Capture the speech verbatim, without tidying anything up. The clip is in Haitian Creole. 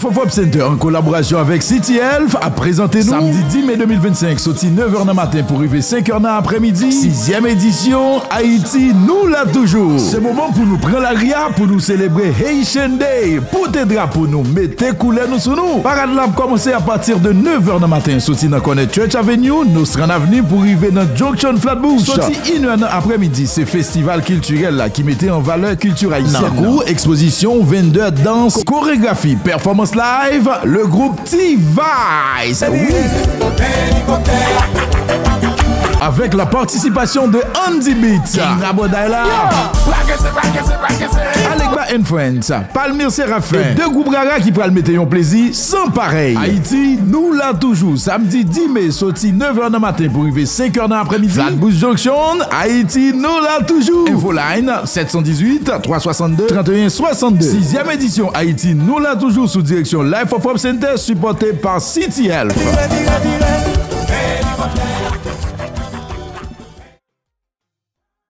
Pop-Up Center, an kolaborasyon avèk City Health, ap prezante nou samdi dis me de mil vennsenk, soti nèf è nan maten pou rive senk è nan aprèmidi, sizyèm edisyon Ayiti Nou La Toujou. Se moman pou nou pran lari a, pou nou selebre Haitian Day, pote drapo nou, mete koulè nou sou nou. Parad la ap kòmanse apati de nèf è nan maten, soti nan kònè Church Avenue, Nostrand Avenue pou rive nan Junction Flatbush. Soti inè nan aprèmidi, se festival kiltirèl la ki mete an valè kilti ayisyèn nan. Tankou ekspozisyon, vendè, dans, koregrafi, pèfòmans live, le groupe T-Vice. Wi. Avec la participation de Andy Beats, King Rabòday la, Alegba and Friends, Palmyre Séraphin, e de gwoup rara ki pral mete yon plezi san parèy. Ayiti Nou La Toujou, samdi dis me, soti nèf è nan maten pou rive senk è nan aprèmidi. Flatbush Junction, Ayiti Nou La Toujou. Infoline, sèt san dizuit, twa swasanndde, trannteyen swasanndde. Sizyèm edisyon Ayiti Nou La Toujou sou direksyon Life of Hope Center, sipòte pa City Health.